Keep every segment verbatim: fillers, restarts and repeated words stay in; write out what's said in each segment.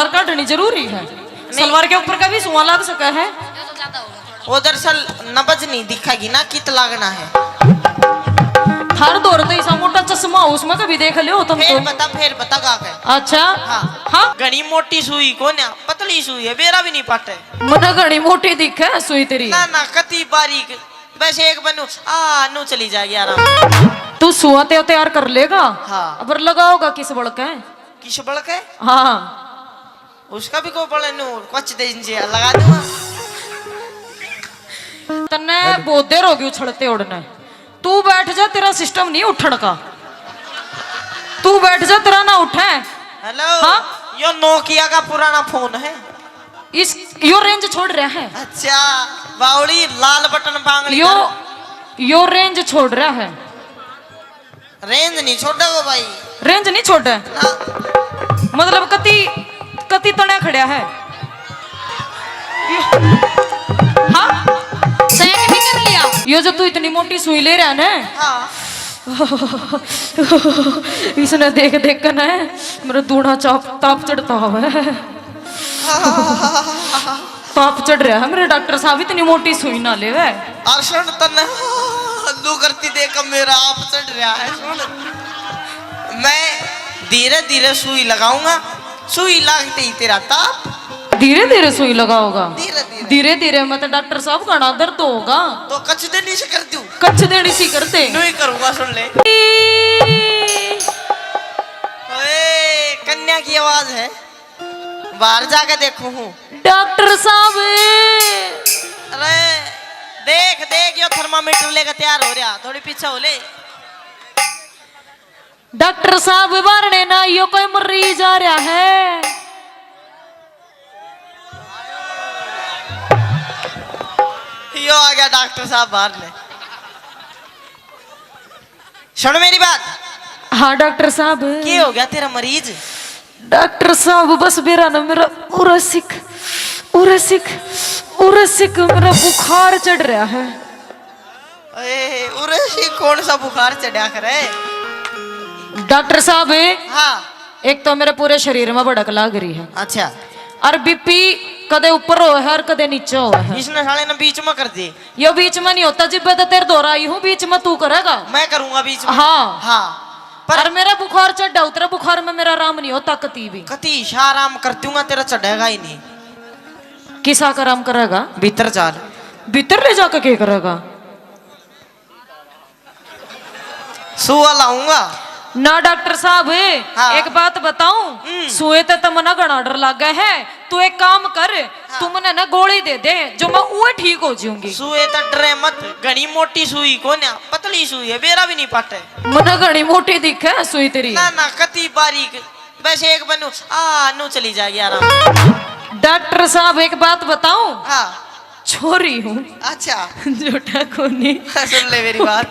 काटनी जरूरी है। सलवार के ऊपर का भी सुआ लाग सका है। वो दरअसल नब्ज नहीं दिखेगी ना, कित लागना है। थार दौर तो ऐसा मोटा चश्मा हो, उसमें कभी देख लियो तुम फिर तो। बता, फिर बता गा के। अच्छा। हाँ। हाँ। घणी मोटी सुई को ना, पतली सुई है, बेरा भी नहीं पाटे। मने घणी मोटी दिखे सुई तेरी। ना ना, कति बारीक। बस एक बनू आ नू चली जाएगी आराम। तू सुआ ते तैयार कर लेगा। हाँ। पर लगाओगा किस बल के? किस बल के? हाँ। उसका भी को बल नू कुछ दे इंजे लगा दूंगा। तन्ने बहुत देर होगी उछलते उड़ने। तू बैठ जा, तेरा सिस्टम नहीं उठण का। तू बैठ जा, तेरा ना उठे। हेलो। हाँ? यो नोकिया का पुराना फोन है। इस यो रेंज छोड़ रहा है। अच्छा, बावड़ी लाल बटन बांगड़ी यो, यो रेंज छोड़ रहा है। रेंज नहीं छोड़ेगो भाई। रेंज नहीं छोड़े? ना। मतलब कति, कति तने खड़ा है। हाँ? चेक नहीं कर लिया? यो जो तू इतनी मोटी सुई ले रहा है ना, हाँ। इसने देख देख कर ना मेरा दूना चाप, ताप चढ़ता हुआ है। ताप चढ़ रहा है मेरे डॉक्टर साहब, इतनी मोटी सुई ना लेवे। और सुन तन्ने लू करती देख मेरा आप चढ़ रहा है। सुन, मैं धीरे धीरे सुई लगाऊंगा, सुई लागते ही तेरा ताप। धीरे धीरे सुई लगाओगा? धीरे धीरे। धीरे धीरे में तो डॉक्टर साहब घना दर्द होगा। तो कच देनी से कर दूं? कच देनी सी कर दे। न्यू ही करूंगा, सुन ले। ओए, कन्या की आवाज है। बाहर जाके देखूं हूँ। डॉक्टर साहब। अरे, देख, देख, यो थर्मामीटर लेकर तैयार हो रहा, थोड़ी पीछे हो ले। डॉक्टर साहब, बारणे ना, यो कोई मरीज आ रहा है। यो आ गया डॉक्टर साहब बाहर ने। सुन मेरी बात। हाँ डॉक्टर साहब। के हो गया तेरा मरीज? डॉक्टर साहब, बस बेरा ना मेरा उरसिक, उरसिक, उरसिक मेरा बुखार चढ़ रहा है। ए, उरसिक कौन सा बुखार चढ़ा करे? डॉक्टर साहब। हाँ। एक तो मेरे पूरे शरीर में भड़क लाग रही है। अच्छा। और बीपी कदे ऊपर हो है और कदे नीचे हो है। इसने साले ने बीच में कर दी। यो बीच में नहीं होता, जिब्बे तो तेरे दौरा आई हूँ, बीच में तू करेगा। मैं करूंगा बीच में। हाँ। हाँ। पर और मेरा बुखार चढ़ा, उतरे बुखार में मेरा आराम नहीं होता कती भी। कती शा आराम कर दूंगा, तेरा चढ़ेगा ही नहीं। किसा का आराम करेगा? भीतर चाल। भीतर ले जाके के करेगा? सुआ लाऊंगा। ना डॉक्टर साहब, हाँ। एक बात बताऊं? हम्म। सुए ते तो मना घना डर लागे है। तू एक काम कर, हाँ। तू मने ना गोली दे दे, जो मैं उए ठीक हो जाऊंगी। सुए ते डरे मत, घनी मोटी सुई कोन्या, पतली सुई है, बेरा भी नहीं पाटे। मने घनी मोटी दिखे है सुई तेरी। ना ना, कती बारीक, बस एक बनू आ नू चली जाएगी आराम। डॉक्टर साहब, एक बात बताऊं? हाँ। छोरी हूँ। अच्छा। झूठा कोनी। सुन ले मेरी बात।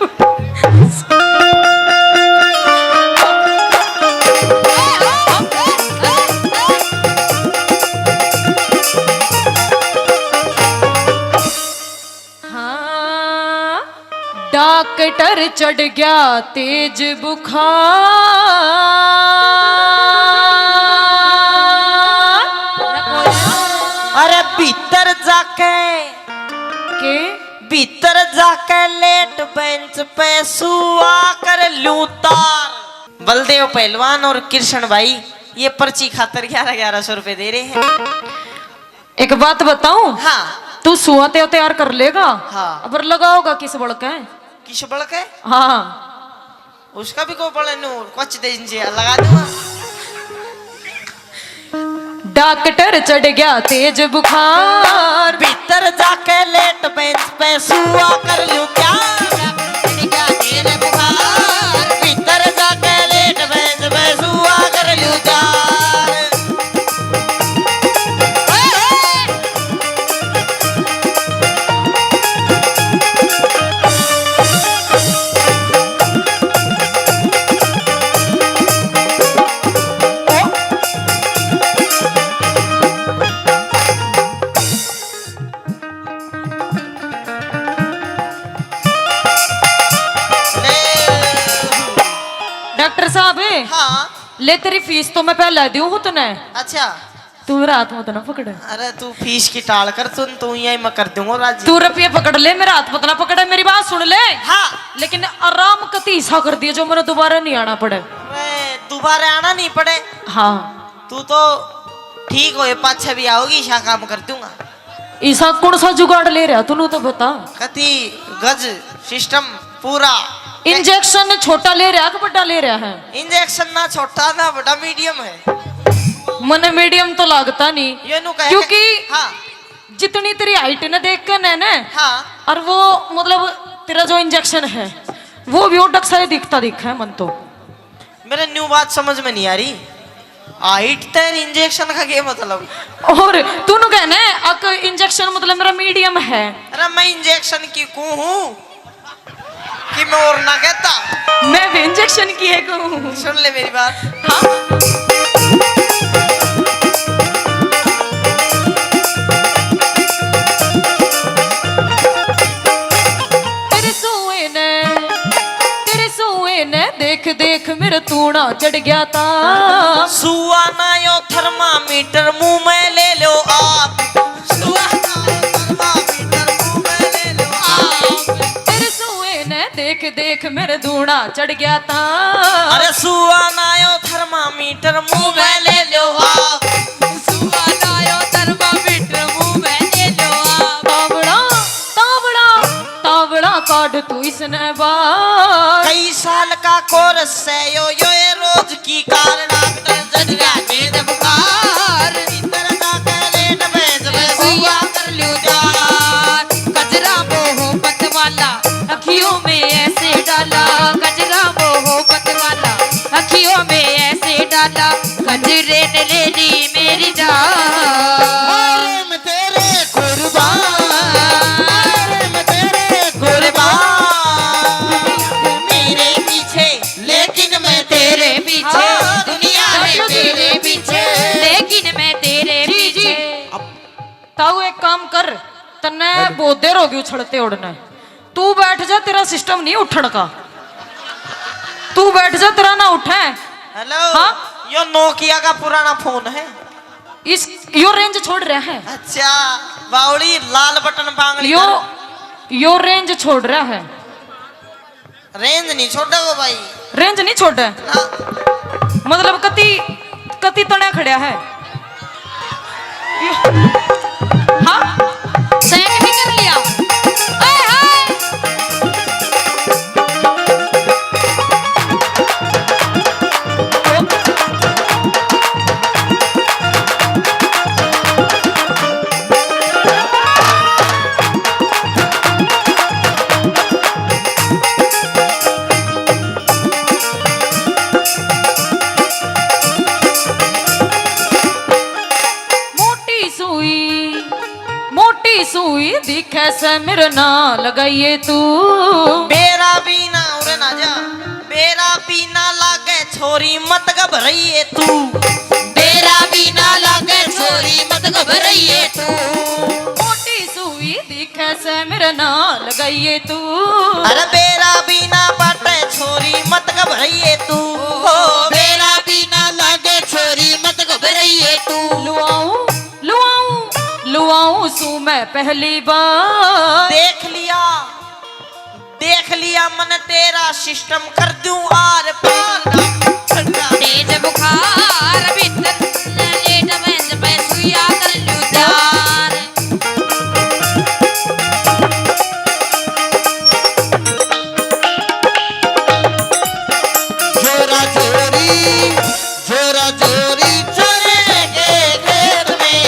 हाँ, डॉक्टर चढ़ गया तेज बुखार। अरे भीतर जाके के? भीतर जाके लेट बेंच पे सुआ कर लूं तार। बलदेव पहलवान और कृष्ण भाई ये पर्ची खातर ग्यारह ग्यारह सौ रुपए दे रहे हैं। एक बात बताऊं? हाँ। तू सुआ ते तैयार कर लेगा? हाँ। पर लगाओगा किस बल के? किस बल के? हाँ। उसका भी को बल नू कुछ दे इंजे लगा दूंगा। डॉक्टर चढ़ गया तेज बुखार। भीतर जाके लेट बेंच पे सुआ कर लूं क्या? भीतर जाके लेट बेंच पे सुआ कर लूं क्या? डॉक्टर साहब, हाँ। ले, तेरी फीस तो मैं पहले दूं हूँ तने। अच्छा। तू मेरा हाथ मत ना पकड़। अरे तू फीस की टाल कर, तू, तू यही मैं कर दूंगा राजी। तू रुपये पकड़ ले, मेरा हाथ मत ना पकड़, मेरी बात सुन ले। हाँ। लेकिन आराम कती सा कर दिए जो मैंने दोबारा नहीं आना पड़े। अरे दोबारा आना नहीं पड़े। हाँ। तू तो ठीक होए पाछे भी आओगी, ईसा काम कर दूंगा। ईसा कौन सा जुगाड़ ले रहा तू, तो बता। कती गज सिस्टम पूरा। इंजेक्शन छोटा ले रहा कि बड़ा ले रहा है? इंजेक्शन ना छोटा ना बड़ा, मीडियम है। मने मीडियम तो लागता नहीं, ये नु कहे क्योंकि हाँ। जितनी तेरी हाइट ने देख के ने, ने हाँ। और वो मतलब तेरा जो इंजेक्शन है वो भी ओडक सा ही दिखता दिखा है मन तो। मेरे न्यू बात समझ में नहीं आ रही। हाइट तेरी इंजेक्शन का क्या मतलब? और तूने कहना है अक इंजेक्शन मतलब मेरा मीडियम है। अरे मैं इंजेक्शन की कूँ हूँ कि मैं और ना कहता। मैं भी इंजेक्शन की है कूँ हूँ। सुन ले मेरी बात। हाँ। तेरे सूए ने, तेरे सूए ने देख देख मेरा तूड़ा चढ़ गया था। सुआ ना यो थर्मामीटर मुंह में ले लो आप। सुआ ना यो थर्मामीटर मुंह में ले लो आप। तेरे सूए ने देख देख मेरा दूड़ा चढ़ गया था। अरे सुआ ना यो थर्मामीटर मुंह में ले लो आप। सुआ ना यो थर्मामीटर मुंह में ले लो आप। तावड़ा, तावड़ा, तावड़ा काट तू इसने बाहर। कई साल का कोर्स है यो, यो ये रोज की कार। डॉक्टर जजरा में जब कार, भीतर जाकर लेट में जब सुआ कर ल्यू जान। गजरा मोहब्बत वाला अखियों में ऐसे डाला, गजरा मोहब्बत वाला अखियों में ऐसे डाला, गजरे ने ले ली मेरी जान। तेरे कुर्बान, मैं तेरे कुर्बान। मेरे पीछे, लेकिन मैं तेरे पीछे। हाँ। दुनिया है मेरे पीछे, लेकिन मैं तेरे पीछे। ताऊ एक काम कर, तन्ने बहुत देर होगी उछलते उड़ने। तू बैठ जा, तेरा सिस्टम नहीं उठण का। तू बैठ जा, तेरा ना उठे। हेलो। हाँ? यो नोकिया का पुराना फोन है। इस, यो रेंज छोड़ रहा है। अच्छा, बावली लाल बटन बांगड़ी यो, कर। यो रेंज छोड़ रहा है। रेंज नहीं छोड़ेगा भाई। रेंज नहीं छोड़े? ना। मतलब कति, कति तने खड़ा है। हाँ? सैक भी कर लिया। ओए होए। मोटी सुई, मोटी सुई दिखे से मेरे ना लगाइए तू। बेरा भी ना उरे ना जा, बेरा भी ना लागे छोरी मत घबराइए तू। बेरा भी ना लागे छोरी मत घबराइए तू। मोटी सुई दिखे से मेरे ना लगाइए तू। अरे बेरा भी ना बाटे छोरी मत घबराइए तू। ओ, बेरा भी ना लागे छोरी मत घबराइए तू। लुआऊं, लुआऊं, लुआऊं सू मैं पहली बार। देख लिया, देख लिया मन तेरा सिस्टम कर दूं आर पार। तेज बुखार भीतर लेट में जब सुइया कर लूं जान। जोरा जोरी, जोरा जोरी चने के खेत में,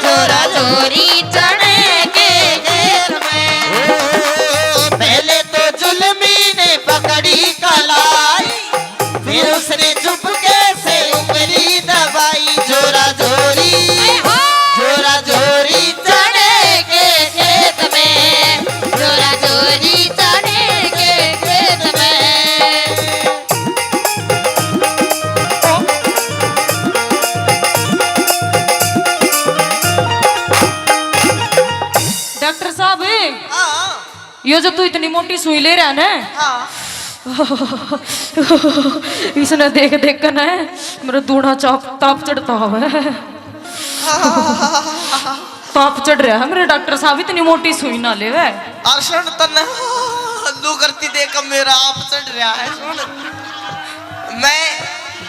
जोरा जोरी चने के खेत में। ओ, पहले तो जुल्मी ने पकड़ी कलाई, फिर उसने चुपके से उंगली दबाई। जोरा जोरी, जोरा जोरी चने के खेत में, जोरा जोरी चने के खेत में। डॉक्टर साहब, हाँ। यो जो तू इतनी मोटी सुई ले रहा है ना, हाँ। इसने देख देख कर ना मेरा दूना चाप ताप चढ़ता हुआ है। ताप चढ़ रहा है मेरे डॉक्टर साहब, इतनी मोटी सुई ना लेवे। और सुन, तन्ने लू करती देख मेरा आप चढ़ रहा है। सुन, मैं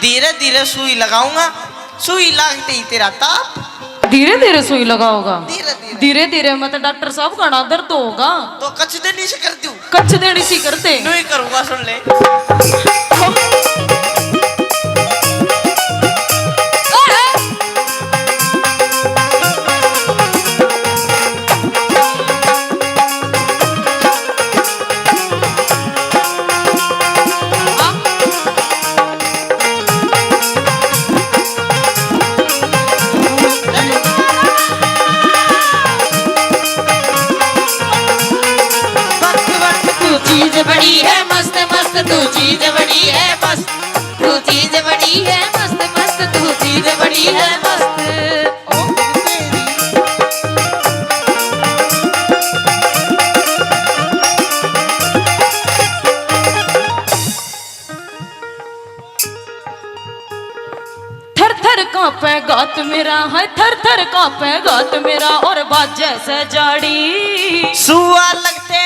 धीरे धीरे सुई लगाऊंगा, सुई लागते ही तेरा ताप। धीरे धीरे सुई लगाओगा? धीरे धीरे। धीरे धीरे में तो डॉक्टर साहब घना दर्द होगा। तो कच देनी से कर दूं? कच देनी सी कर दे। न्यू ही करूंगा, सुन ले। वक्त वक्त तू चीज बड़ी है मस्त मस्त, तू चीज बड़ी है मस्त, तू चीज बड़ी है मस्त मस्त, तू चीज बड़ी है मस्त। थर थर कांपे गात मेरा, हाय थर थर कांपे गात मेरा, और बाजे से जाड़ी। सुआ लगते,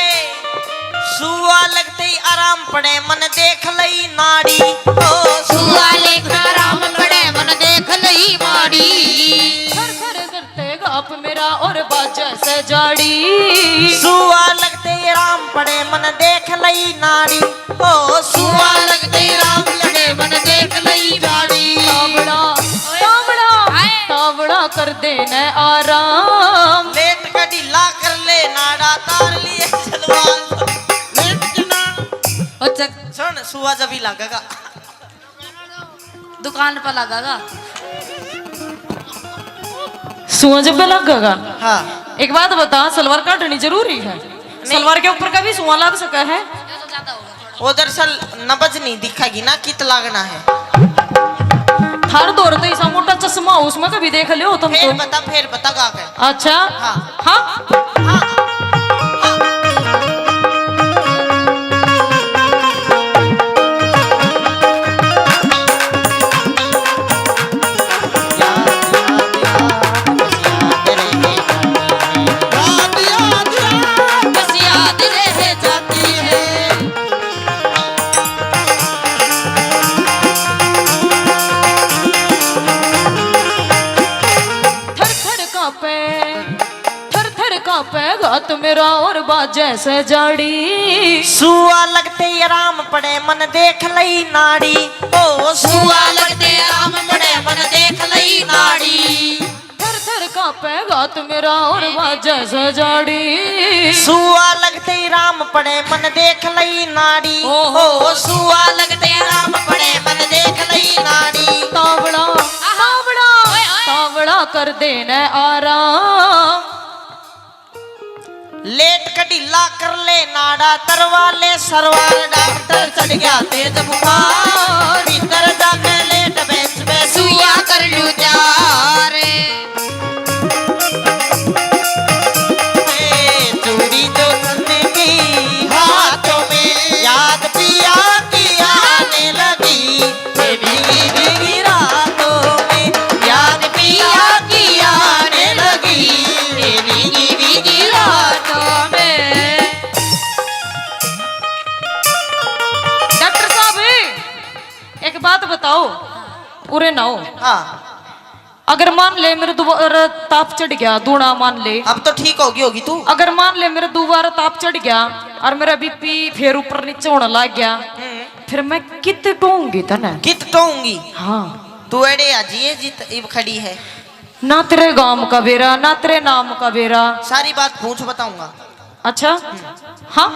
सुआ लगते ही आराम पड़े मन देख लई नाड़ी। ओ सुआ लगते आराम पड़े मन देख लई माड़ी। थर थर करते गाप मेरा और बाजे से जाड़ी। सुआ लगते ही आराम पड़े मन देख लई नाड़ी। ओ सुआ लगते राम लड़े मन देख लई जाड़ी। तावड़ा, तावड़ा, हाय। तावड़ा कर दे न आराम। लेट का ढीला कर ले नाड़ा तार लिए सलवार। लेट के ना। अच्छा। सुन, सुआ जब ही लागेगा। दुकान पर लगागा। सुआ जब पे लगागा? हाँ। एक बात बता, सलवार काटनी जरूरी है? सलवार के ऊपर का भी सुआ लग सका है? वो दरअसल नब्ज नहीं दिखेगी ना, कित लागना है। थार दौर तो ऐसा मोटा चश्मा हो, उसमें कभी देख लियो तुम फिर तो। बता, फिर बता गा के। अच्छा। हाँ। हाँ। हाँ। थर थर कांपे, थर थर कांपे गात मेरा और बाजे से जाड़ी। सुआ लगते ही आराम पड़े मन देख लई नाड़ी। ओ सुआ लगते आराम पड़े मन देख लई नाड़ी। थर थर कांपे गात मेरा और बाजे से जाड़ी। सुआ लगते ही राम पड़े मन देख लई नाड़ी। ओहो। ओ सुआ लगते राम पड़े मन देख लई नाड़ी। तावड़ा, तावड़ा, ओए, ओए। तावड़ा कर दे न आराम। लेट के ढीला कर ले नाड़ा, तरवा ले सरवार, डॉक्टर चढ़ गया तेज बुखार। भीतर जाके लेट बेंच पे सुइया कर लूं चार। ए, चूड़ी जो चंद की हाथों में, याद पिया की आने लगी। ये भीगी भीगी रातों में याद पिया की आने लगी। ये भीगी भीगी रातों में। डॉक्टर साहब, एक बात बताओ, पूरे ना हो। हाँ। अगर मान ले मेरे दोबारा ताप चढ़ गया, दूना मान ले। अब तो ठीक होगी होगी तू। अगर मान ले मेरे दोबारा ताप चढ़ गया और मेरा बीपी फिर ऊपर नीचे होने लग गया, हम्म। फिर मैं कित टोऊंगी तने? कित टोऊंगी? हाँ। तू एड़े आ जिए जित इब खड़ी है। ना तेरे गांव का बेरा, ना तेरे नाम का बेरा। सारी बात पूछ बताऊंगा। अच्छा? हाँ?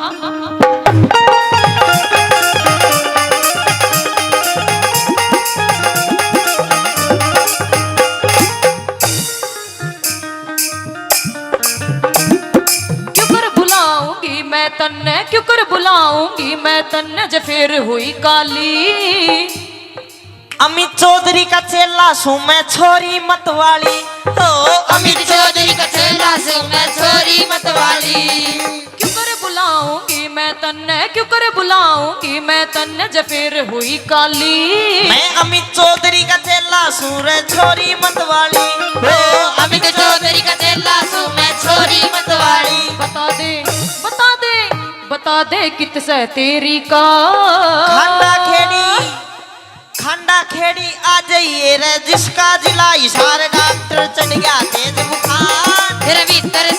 क्यों कर बुलाऊंगी मैं तन्ने, क्यों कर बुलाऊंगी मैं तन्ने, जे फिर हुई काली। अमित चौधरी का चेला सूं मैं, छोरी मत वाली। ओ अमित चौधरी का चेला सूं मैं, छोरी मत वाली। क्यों कर बुलाऊंगी मैं तन्ने, क्यों कर बुलाऊंगी मैं तन्ने, जे फिर हुई काली। मैं अमित चौधरी का चेला सूं रे, छोरी मत वाली। ओ बता दे कित से तेरी का। खांडा खेड़ी, खांडा खेड़ी आ जाइए रे, जिसका जिला हिसार, डॉक्टर चढ़ गया तेज बुखार। तेरे भीतर